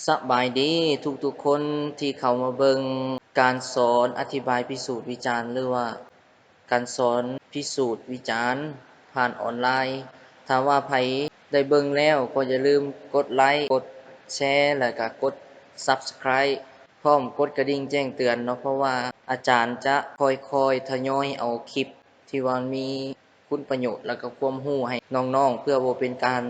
ສະບາຍດີທຸກໆຄົນທີ່ເຂົ້າມາເບິ່ງການສອນອະທິບາຍພິສູດວິຈານ ຫຼືວ່າການສອນພິສູດວິຈານຜ່ານອອນລາຍ. ຖ້າວ່າໃຜໄດ້ເບິ່ງແລ້ວກໍຢ່າລືມກົດໄລ, ກົດແຊ ແລະກະກົດ Subscribe ພ້ອມກົດກະດິ່ງແຈ້ງເຕືອນເນາະ, ເພາະວ່າອາຈານຈະຄ່ອຍໆທະຍອຍເອົາຄລິບທີ່ວ່າມີ ຄຸນປະໂຫຍດ ແລະກະຄວາມຮູ້ໃຫ້ນ້ອງໆ ເພື່ອບໍ່ເປັນການ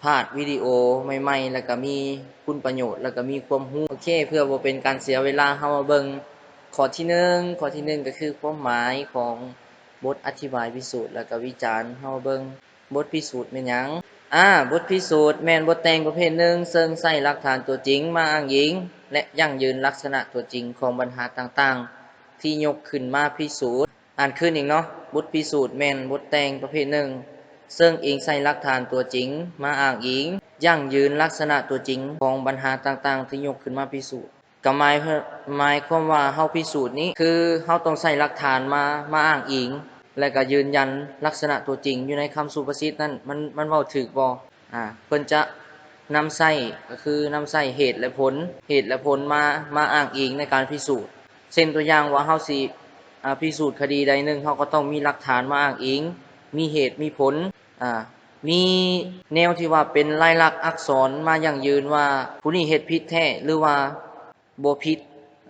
ພາດວິດີໂອໃໝ່ໆ ແລະກະມີຄຸນປະໂຫຍດ ແລະກະມີຄວາມຮູ້. ໂອເຄ ເພື່ອບໍ່ເປັນການເສຍເວລາ ເຮົາມາເບິ່ງຂໍ້ທີໜຶ່ງ. ຂໍ້ທີໜຶ່ງກະຄືຄວາມໝາຍຂອງບົດອະທິບາຍພິສູດ ແລະກະວິຈານ. ເຮົາມາເບິ່ງບົດພິສູດແມ່ນຫຍັງ. ອາ ບົດພິສູດແມ່ນບົດແຕ່ງປະເພດໜຶ່ງ ເຊິ່ງໃຊ້ຫຼັກຖານຕົວຈິງມາອ້າງອີງ ແລະຢັ້ງຢືນລັກສະນະຕົວຈິງຂອງບັນຫາຕ່າງໆ ທີ່ຍົກຂຶ້ນມາພິສູດ. ອ່ານຄືນອີກເນາະ, ບົດພິສູດແມ່ນບົດແຕ່ງປະເພດໜຶ່ງ ເຊິ່ງອີງໃສ່ຫຼັກຖານຕົວຈິງມາອ້າງອີງ, ຢັ້ງຢືນລັກສະນະຕົວຈິງຂອງບັນຫາຕ່າງໆທີ່ຍົກຂຶ້ນມາພິສູດ. ກໍໝາຍ, ໝາຍຄວາມວ່າເຮົາພິສູດນີ້ ຄືເຮົາຕ້ອງໃຊ້ຫຼັກຖານມາ, ມາອ້າງອີງ ແລະກໍຢືນຢັນລັກສະນະຕົວຈິງຢູ່ໃນຄຳສຸພາສິດນັ້ນ ມັນ, ມັນເວົ້າຖືກບໍ່? ອາ ເພິ່ນຈະນຳໃຊ້ ກໍຄືນຳໃຊ້ເຫດ ແລະ ຜົນ, ເຫດ ແລະ ຜົນມາ, ມາອ້າງອີງໃນການພິສູດ. ເຊັ່ນຕົວຢ່າງວ່າເຮົາຊິ ອາ ພິສູດຄະດີໃດໜຶ່ງ, ເຮົາກໍຕ້ອງມີຫຼັກຖານມາອ້າງອີງ, ມີເຫດ ມີຜົນ, ອາ ມີແນວທີ່ວ່າເປັນລາຍລັກອັກສອນມາຢັ້ງຢືນວ່າຜູ້ນີ້ເຮັດຜິດແທ້ ຫຼືວ່າບໍ່ຜິດ.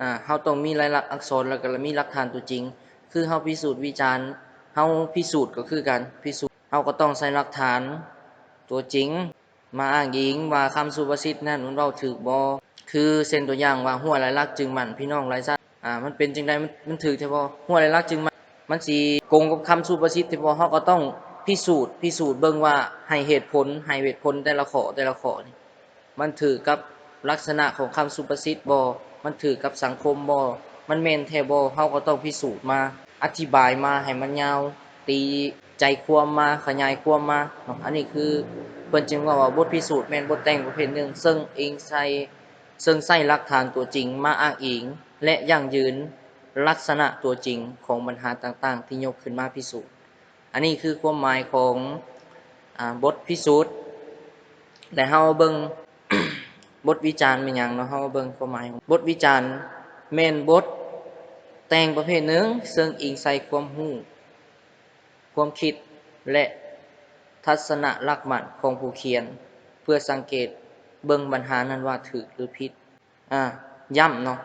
ອາ ເຮົາຕ້ອງມີລາຍລັກອັກສອນ ແລ້ວກໍມີຫຼັກຖານຕົວຈິງ. ຄືເຮົາພິສູດວິຈານ, ເຮົາພິສູດກໍຄືກັນ, ພິສູດ ເຮົາກໍຕ້ອງໃຊ້ຫຼັກຖານຕົວຈິງ ມາອ້າງອີງວ່າຄຳສຸພາສິດນັ້ນມັນເວົ້າຖືກບໍ່? ຄືເຊັ່ນຕົວຢ່າງວ່າ ຮົ້ວຫຼາຍຫຼັກຈຶ່ງໝັ້ນ ພີ່ນ້ອງຫຼາຍຊາດ. ອາ ມັນເປັນຈັ່ງໃດ? ມັນ, ມັນຖືກແທ້ບໍ່? ຮົ້ວຫຼາຍຫຼັກຈຶ່ງໝັ້ນ ມັນຊິກົງກັບຄຳສຸພາສິດແທ້ບໍ່? ເຮົາກໍຕ້ອງພິສູດ, ພິສູດເບິ່ງວ່າໃຫ້ເຫດຜົນ, ໃຫ້ເຫດຜົນແຕ່ລະຂໍ້, ແຕ່ລະຂໍ້ນີ້ ມັນຖືກກັບລັກສະນະຂອງຄຳສຸພາສິດບໍ່? ມັນຖືກກັບສັງຄົມບໍ່? ມັນແມ່ນແທ້ບໍ່? ເຮົາກໍຕ້ອງພິສູດມາ, ອະທິບາຍມາໃຫ້ມັນຍາວ, ຕີໃຈຄວາມມາ, ຂະຫຍາຍຄວາມມາເນາະ. ອັນນີ້ຄືເພິ່ນຈຶ່ງເວົ້າວ່າ ບົດພິສູດແມ່ນບົດແຕ່ງປະເພດໜຶ່ງ ເຊິ່ງອີງໃສ່, ເຊິ່ງໃຊ້ຫຼັກຖານຕົວຈິງມາອ້າງອີງ ແລະ ຢັ້ງຢືນລັກສະນະຕົວຈິງຂອງບັນຫາຕ່າງໆທີ່ຍົກຂຶ້ນມາພິສູດ. ອັນນີ້ຄືຄວາມໝາຍຂອງ, ອາ, ບົດພິສູດ. ແລະ ເຮົາເບິ່ງບົດວິຈານແມ່ນຫຍັງເນາະ, ເຮົາເບິ່ງຄວາມໝາຍຂອງບົດວິຈານ. ແມ່ນບົດແຕ່ງປະເພດໜຶ່ງ ເຊິ່ງອີງໃສ່ຄວາມຮູ້, ຄວາມຄິດ ແລະ ທັດສະນະຫຼັກໝັ້ນຂອງຜູ້ຂຽນ ເພື່ອສັງເກດເບິ່ງບັນຫານັ້ນວ່າຖືກ ຫຼື ຜິດ. ອາ ຢ້ຳເນາະ,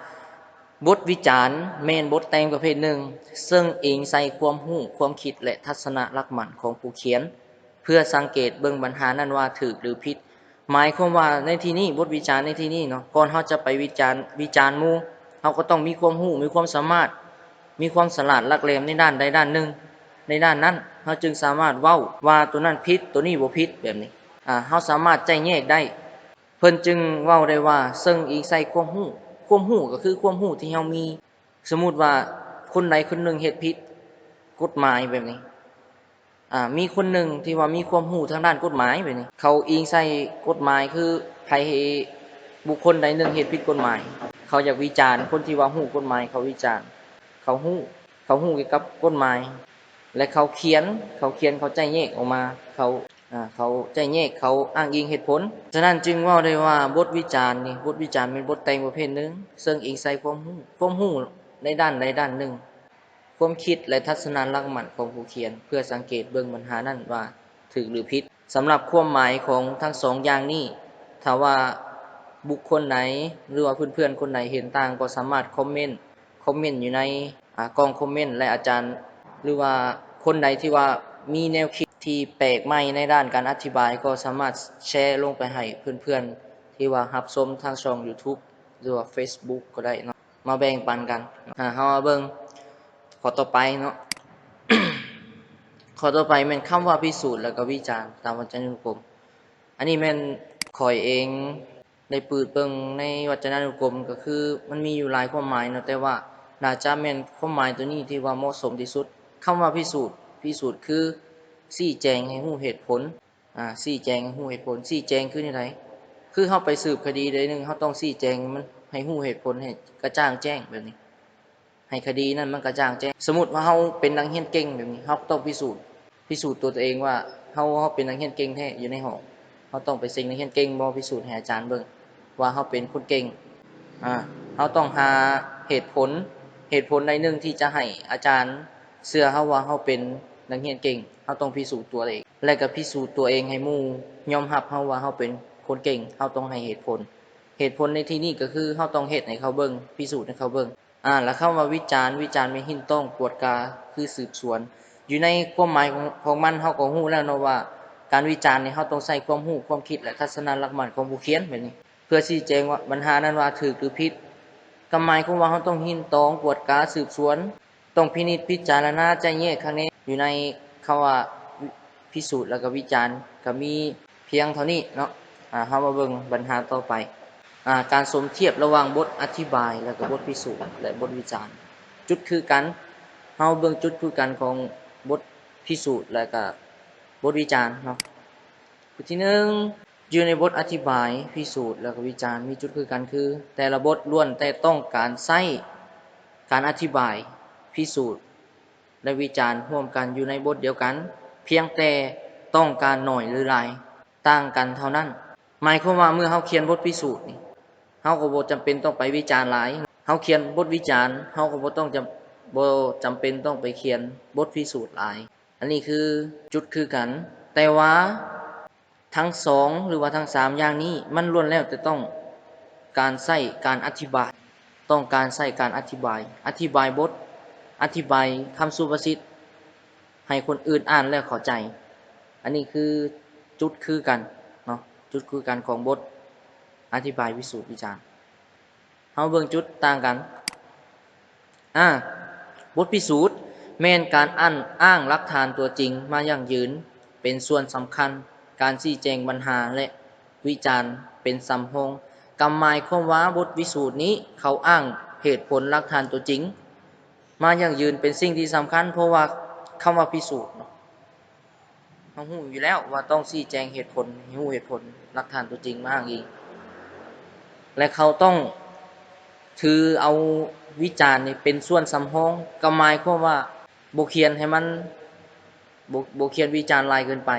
ບົດວິຈານແມ່ນບົດແຕ່ງປະເພດໜຶ່ງ ເຊິ່ງອີງໃສ່ຄວາມຮູ້, ຄວາມຄິດ ແລະ ທັດສະນະຫຼັກໝັ້ນຂອງຜູ້ຂຽນ ເພື່ອສັງເກດເບິ່ງບັນຫານັ້ນວ່າຖືກ ຫຼື ຜິດ. ໝາຍຄວາມວ່າໃນທີ່ນີ້, ບົດວິຈານໃນທີ່ນີ້ເນາະ, ກ່ອນເຮົາຈະໄປວິຈານ, ວິຈານໝູ່, ເຮົາກໍຕ້ອງມີຄວາມຮູ້, ມີຄວາມສາມາດ, ມີຄວາມສະຫຼາດຫຼັກແຫຼມໃນດ້ານໃດດ້ານໜຶ່ງ. ໃນດ້ານນັ້ນ ເຮົາຈຶ່ງສາມາດເວົ້າວ່າໂຕນັ້ນຜິດ, ໂຕນີ້ບໍ່ຜິດ ແບບນີ້. ອາ ເຮົາສາມາດແຈກແຍກໄດ້. ເພິ່ນຈຶ່ງເວົ້າໄດ້ວ່າ ເຊິ່ງອີງໃສ່ຄວາມຮູ້. ຄວາມຮູ້ກໍຄືຄວາມຮູ້ທີ່ເຮົາມີ. ສົມມຸດວ່າຄົນໃດຄົນໜຶ່ງເຮັດຜິດກົດໝາຍແບບນີ້, ອາ ມີຄົນໜຶ່ງທີ່ວ່າມີຄວາມຮູ້ທາງດ້ານກົດໝາຍແບບນີ້, ເຂົາອີງໃສ່ກົດໝາຍ ຄືໃຜ, ບຸກຄົນໃດໜຶ່ງເຮັດຜິດກົດໝາຍ, ເຂົາຢາກວິຈານຄົນທີ່ວ່າຮູ້ກົດໝາຍ, ເຂົາວິຈານ, ເຂົາຮູ້, ເຂົາຮູ້ກ່ຽວກັບກົດໝາຍ. ແລະ ເຂົາຂຽນ, ເຂົາຂຽນ, ເຂົາແຈກແຍກອອກມາ, ເຂົາ, ອາ, ເຂົາແຈກແຍກ, ເຂົາອ້າງອີງເຫດຜົນ. ສະນັ້ນຈຶ່ງເວົ້າໄດ້ວ່າບົດວິຈານນີ້, ບົດວິຈານແມ່ນບົດແຕ່ງປະເພດໜຶ່ງ ເຊິ່ງອີງໃສ່ຄວາມຮູ້, ຄວາມຮູ້ໃນດ້ານໃດດ້ານໜຶ່ງ, ຄວາມຄິດ ແລະ ທັດສະນະຫຼັກໝັ້ນຂອງຜູ້ຂຽນ ເພື່ອສັງເກດເບິ່ງບັນຫານັ້ນວ່າຖືກ ຫຼື ຜິດ. ສຳລັບຄວາມໝາຍຂອງທັງສອງຢ່າງນີ້, ຖ້າວ່າບຸກຄົນໃດ ຫຼືວ່າເພື່ອນໆຄົນໃດເຫັນຕ່າງ ກໍສາມາດຄອມເມັນ, ຄອມເມັນຢູ່ໃນ ອາ ກ່ອງຄອມເມັນ ແລະ ອາຈານ ຫຼືວ່າຄົນໃດທີ່ວ່າມີແນວຄິດທີ່ແປກໃໝ່ໃນດ້ານການອະທິບາຍ ກໍສາມາດແຊລົງໄປໃຫ້ເພື່ອນໆທີ່ວ່າຮັບຊົມທາງຊ່ອງ YouTube ຫຼືວ່າ Facebook ກໍໄດ້ເນາະ, ມາແບ່ງປັນກັນ. ອາ ເຮົາມາເບິ່ງຂໍ້ຕໍ່ໄປເນາະ. ຂໍ້ຕໍ່ໄປແມ່ນຄຳວ່າພິສູດ ແລ້ວກໍວິຈານຕາມວັດຈະນານຸກົມ. ອັນນີ້ແມ່ນຂ້ອຍເອງ ໄດ້ປືດເບິ່ງໃນວັດຈະນານຸກົມ ກໍຄືມັນມີຢູ່ຫຼາຍຄວາມໝາຍເນາະ, ແຕ່ວ່າໜ້າຈະແມ່ນຄວາມໝາຍຕົວນີ້ທີ່ວ່າເໝາະສົມທີ່ສຸດ. ຄຳວ່າພິສູດ, ພິສູດຄືຊີ້ແຈງໃຫ້ຮູ້ເຫດຜົນ, ອາ, ຊີ້ແຈງໃຫ້ຮູ້ເຫດຜົນ. ຊີ້ແຈງຄືແນວໃດ? ຄືເຮົາໄປສືບຄະດີໃດໜຶ່ງ, ເຮົາຕ້ອງຊີ້ແຈງມັນໃຫ້ຮູ້ເຫດຜົນ ໃຫ້ກະຈ່າງແຈ້ງແບບນີ້. ໃຫ້ຄະດີນັ້ນມັນກະຈ່າງແຈ້ງ. ສົມມຸດວ່າເຮົາເປັນນັກຮຽນເກັ່ງແບບນີ້, ເຮົາກໍຕ້ອງພິສູດ, ພິສູດຕົວເອງວ່າເຮົາ, ເຮົາເປັນນັກຮຽນເກັ່ງແທ້ຢູ່ໃນຫ້ອງ. ເຮົາຕ້ອງໄປເສັງນັກຮຽນເກັ່ງບໍ່, ພິສູດໃຫ້ອາຈານເບິ່ງ. ວ່າເຮົາເປັນຄົນເກັ່ງ. ອາ ເຮົາຕ້ອງຫາເຫດຜົນ, ເຫດຜົນໃດໜຶ່ງທີ່ຈະໃຫ້ອາຈານເຊື່ອເຮົາວ່າເຮົາເປັນນັກຮຽນເກັ່ງ. ເຮົາຕ້ອງພິສູດຕົວເອງ ແລະກໍພິສູດຕົວເອງໃຫ້ໝູ່ຍອມຮັບເຮົາວ່າເຮົາເປັນຄົນເກັ່ງ. ເຮົາຕ້ອງໃຫ້ເຫດຜົນ. ເຫດຜົນໃນທີ່ນີ້ກໍຄືເຮົາຕ້ອງເຮັດໃຫ້ເຂົາເບິ່ງ, ພິສູດໃຫ້ເຂົາເບິ່ງ. ອາ ແລະຄຳວ່າວິຈານ, ວິຈານແມ່ນຮິ້ນຕ້ອງ, ກວດກາຄືສືບສວນ. ຢູ່ໃນຄວາມໝາຍຂອງ, ຂອງມັນ ເຮົາກໍຮູ້ແລ້ວເນາະວ່າ ການວິຈານນີ້ ເຮົາຕ້ອງໃຊ້ຄວາມຮູ້, ຄວາມຄິດ ແລະ ທັດສະນະລັກໝັ້ນຂອງຜູ້ຂຽນແບບນີ້ ເພື່ອຊີ້ແຈງວ່າບັນຫານັ້ນວ່າຖືກຫຼືຜິດ. ກໍໝາຍຄວາມວ່າເຮົາຕ້ອງຮິ້ນຕ້ອງ, ກວດກາ, ສືບສວນ, ຕ້ອງພິນິດພິຈາລະນາ, ໄຈ້ແຍກຄັກແນ່. ຢູ່ໃນຄຳວ່າ ພິສູດ ແລະກໍວິຈານ ກໍມີພຽງເທົ່ານີ້ເນາະ. ອາ ເຮົາມາເບິ່ງບັນຫາຕໍ່ໄປ. ອາ ການສົມທຽບລະຫວ່າງບົດອະທິບາຍ ແລະກໍບົດພິສູດ ແລະບົດວິຈານ. ຈຸດຄືກັນ, ເຮົາເບິ່ງຈຸດຄືກັນຂອງບົດພິສູດ ແລະກໍບົດວິຈານເນາະ. ບົດທີໜຶ່ງ, ຢູ່ໃນບົດອະທິບາຍ, ພິສູດ ແລະກໍວິຈານ ມີຈຸດຄືກັນຄື ແຕ່ລະບົດລ້ວນແຕ່ຕ້ອງການໃຊ້ການອະທິບາຍ, ພິສູດ ແລະ ວິຈານຮ່ວມກັນຢູ່ໃນບົດດຽວກັນ, ພຽງແຕ່ຕ້ອງການໜ້ອຍ ຫຼື ຫຼາຍຕ່າງກັນເທົ່ານັ້ນ. ໝາຍຄວາມວ່າເມື່ອເຮົາຂຽນບົດພິສູດນີ້ ເຮົາກໍບໍ່ຈຳເປັນຕ້ອງໄປວິຈານຫຼາຍ. ເຮົາຂຽນບົດວິຈານ ເຮົາກໍບໍ່ຕ້ອງຈຳ, ບໍ່ຈຳເປັນຕ້ອງໄປຂຽນບົດພິສູດຫຼາຍ. ອັນນີ້ຄືຈຸດຄືກັນ. ແຕ່ວ່າ ທັງສອງ ຫຼືວ່າທັງສາມຢ່າງນີ້ ມັນລ້ວນແລ້ວແຕ່ຕ້ອງການໃຊ້ການອະທິບາຍ, ຕ້ອງການໃຊ້ການອະທິບາຍ, ອະທິບາຍບົດ, ອະທິບາຍຄຳສຸພາສິດໃຫ້ຄົນອື່ນອ່ານແລ້ວເຂົ້າໃຈ. ອັນນີ້ຄືຈຸດຄືກັນເນາະ, ຈຸດຄືກັນຂອງບົດອະທິບາຍພິສູດວິຈານ. ເຮົາເບິ່ງຈຸດຕ່າງກັນ. ອາ ບົດພິສູດແມ່ນການອ້າງ, ອ້າງຫຼັກຖານຕົວຈິງມາຢັ້ງຢືນເປັນສ່ວນສຳຄັນ, ການຊີ້ແຈງບັນຫາ ແລະ ວິຈານເປັນສຳຮອງ. ກໍໝາຍຄວາມວ່າບົດພິສູດນີ້ເຂົາອ້າງເຫດຜົນ, ຫຼັກຖານຕົວຈິງມາຢັ້ງຢືນເປັນສິ່ງທີ່ສຳຄັນ, ເພາະວ່າຄຳວ່າພິສູດເນາະ ເຮົາຮູ້ຢູ່ແລ້ວວ່າຕ້ອງຊີ້ແຈງເຫດຜົນ, ໃຫ້ຮູ້ເຫດຜົນ, ຫຼັກຖານຕົວຈິງມາອ້າງອີງ ແລະ ເຂົາຕ້ອງຖືເອົາວິຈານນີ້ເປັນສ່ວນສຳຮອງ, ກໍໝາຍຄວາມວ່າບໍ່ຂຽນໃຫ້ມັນ, ບໍ່, ບໍ່ຂຽນວິຈານຫຼາຍເກີນໄປ.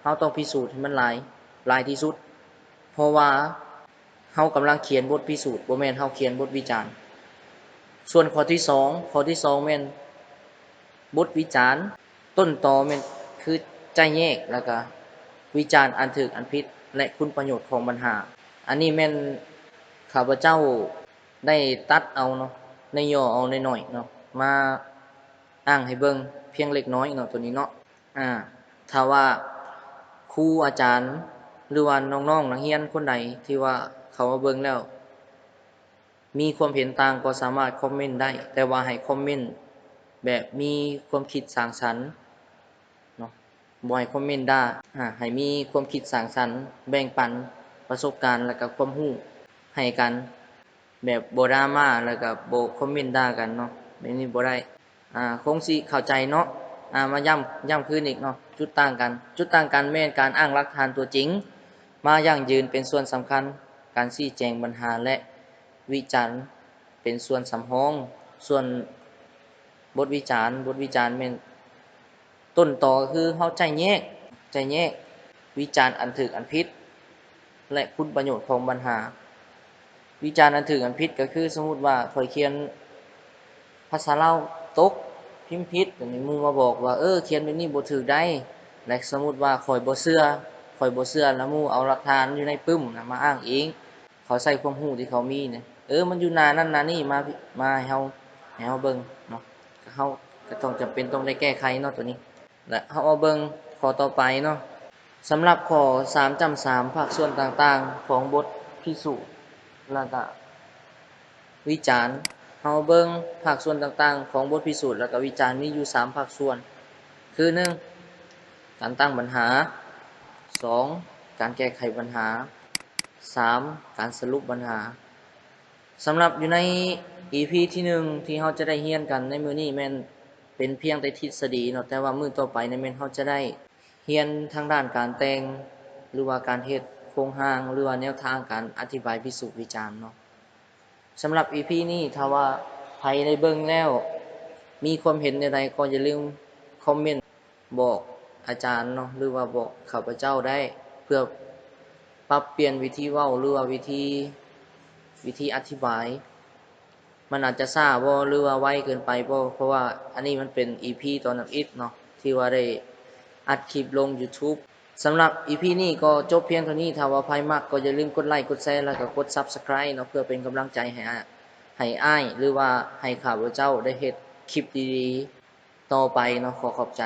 ເຮົາຕ້ອງພິສູດໃຫ້ມັນຫຼາຍ, ຫຼາຍທີ່ສຸດ, ເພາະວ່າ ເຮົາກຳລັງຂຽນບົດພິສູດ, ບໍ່ແມ່ນເຮົາຂຽນບົດວິຈານ. ສ່ວນຂໍ້ທີສອງ, ຂໍ້ທີສອງແມ່ນບົດວິຈານ, ຕົ້ນຕໍແມ່ນຄືໄຈ້ແຍກ ແລ້ວກະວິຈານອັນຖືກອັນຜິດ ແລະ ຄຸນປະໂຫຍດຂອງບັນຫາ. ອັນນີ້ແມ່ນຂ້າພະເຈົ້າໄດ້ຕັດເອົາເນາະ, ໄດ້ຫຍໍ້ເອົາໜ້ອຍໆເນາະ ມາ ອ້າງໃຫ້ເບິ່ງພຽງເລັກນ້ອຍເນາະ ໂຕນີ້ເນາະ. ອາ ຖ້າວ່າຄູອາຈານ ຫຼືວ່ານ້ອງໆນັກຮຽນຄົນໃດທີ່ວ່າເຂົ້າມາເບິ່ງແລ້ວ ມີຄວາມເຫັນຕ່າງກໍສາມາດຄອມເມັນໄດ້, ແຕ່ວ່າໃຫ້ຄອມເມັນແບບມີຄວາມຄິດສ້າງສັນເນາະ, ບໍ່ໃຫ້ຄອມເມັນດ່າ. ອາ ໃຫ້ມີຄວາມຄິດສ້າງສັນ, ແບ່ງປັນປະສົບການ ແລະ ກະຄວາມຮູ້ໃຫ້ກັນ. ແບບບໍ່ດຣາມາ ແລ້ວກໍບໍ່ຄອມເມັນດ່າກັນເນາະ, ແບບນີ້ບໍ່ໄດ້. ອາ ຄົງຊິເຂົ້າໃຈເນາະ. ອາ ມາຢ້ຳ, ຢ້ຳຄືນອີກເນາະ, ຈຸດຕ່າງກັນ, ຈຸດຕ່າງກັນແມ່ນການອ້າງຫຼັກຖານຕົວຈິງມາຢັ້ງຢືນເປັນສ່ວນສຳຄັນ, ການຊີ້ແຈງບັນຫາ ແລະ ວິຈານເປັນສ່ວນສຳຮອງ. ສ່ວນບົດວິຈານ, ບົດວິຈານແມ່ນ ຕົ້ນຕໍກໍຄືເຮົາໄຈ້ແຍກ, ໄຈ້ແຍກວິຈານອັນຖືກອັນຜິດ ແລະ ຄຸນປະໂຫຍດຂອງບັນຫາ. ວິຈານອັນຖືກອັນຜິດກໍຄື ສົມມຸດວ່າຂ້ອຍຂຽນພາສາລາວຕົກ, ພິມຜິດ, ແລ້ວມີໝູ່ມາບອກວ່າ ເອີ ຂຽນແບບນີ້ບໍ່ຖືກໃດ. ແລະ ສົມມຸດວ່າຂ້ອຍບໍ່ເຊື່ອ, ຂ້ອຍບໍ່ເຊື່ອ ແລ້ວໝູ່ເອົາຫຼັກຖານຢູ່ໃນປຶ້ມນະມາອ້າງອີງ. ເຂົາໃຊ້ຄວາມຮູ້ທີ່ເຂົາມີນີ້ ເອີ ມັນຢູ່ໜ້ານັ້ນໜ້ານີ້ ມາ ມາໃຫ້ເຮົາ ໃຫ້ເຮົາເບິ່ງເນາະ, ເຮົາກໍຕ້ອງຈຳເປັນຕ້ອງໄດ້ແກ້ໄຂເນາະໂຕນີ້. ແລະ ເຮົາມາເບິ່ງຂໍ້ຕໍ່ໄປເນາະ. ສຳລັບຂໍ້ສາມຈ້ຳສາມ ພາກສ່ວນຕ່າງໆຂອງບົດພິສູດ ແລ້ວກະວິຈານ, ເຮົາມາເບິ່ງພາກສ່ວນຕ່າງໆຂອງບົດພິສູດ ແລ້ວກະວິຈານ ມີຢູ່ສາມພາກສ່ວນ ຄື ໜຶ່ງ ການຕັ້ງບັນຫາ, ສອງ ການແກ້ໄຂບັນຫາ, ສາມ ການສະຫຼຸບບັນຫາ. ສຳລັບຢູ່ໃນອີພີທີໜຶ່ງ ທີ່ເຮົາຈະໄດ້ຮຽນກັນໃນມື້ນີ້ ແມ່ນເປັນພຽງແຕ່ທິດສະດີເນາະ, ແຕ່ວ່າມື້ຕໍ່ໄປນີ້ແມ່ນເຮົາຈະໄດ້ຮຽນທາງດ້ານການແຕ່ງ ຫຼືວ່າການເຮັດໂຄງຮ່າງ ຫຼືວ່າແນວທາງການອະທິບາຍພິສູດວິຈານເນາະ. ສຳລັບອີພີນີ້ ຖ້າວ່າໃຜໄດ້ເບິ່ງແລ້ວມີຄວາມເຫັນແນວໃດ ກໍຢ່າລືມຄອມເມັນ ບອກອາຈານເນາະ ຫຼືວ່າບອກຂ້າພະເຈົ້າໄດ້ ເພື່ອປ ປັບປ່ຽນວິທີເວົ້າ ຫຼືວ່າວິທີ ວິທີອະທິບາຍ ມັນອາດຈະຊ້າບໍ່ ຫຼືວ່າໄວເກີນໄປບໍ່ ເພາະວ່າອັນນີ້ມັນເປັນອີພີຕອນທຳອິດເນາະ ທີ່ວ່າໄດ້ອັດຄລິບລົງຢູທູບ. ສຳລັບອີພີນີ້ກໍຈົບພຽງເທົ່ານີ້. ຖ້າວ່າໃຜມັກກໍຢ່າລືມກົດໄລ ກົດແຊ ແລ້ວກໍກົດຊັບສະໄຄຣບ໌ເນາະ ເພື່ອເປັນກຳລັງໃຈໃຫ້ ໃຫ້ອ້າຍ ຫຼືວ່າໃຫ້ຂ້າພະເຈົ້າໄດ້ເຮັດຄລິບດີໆຕໍ່ໄປເນາະ. ຂໍຂອບໃຈ.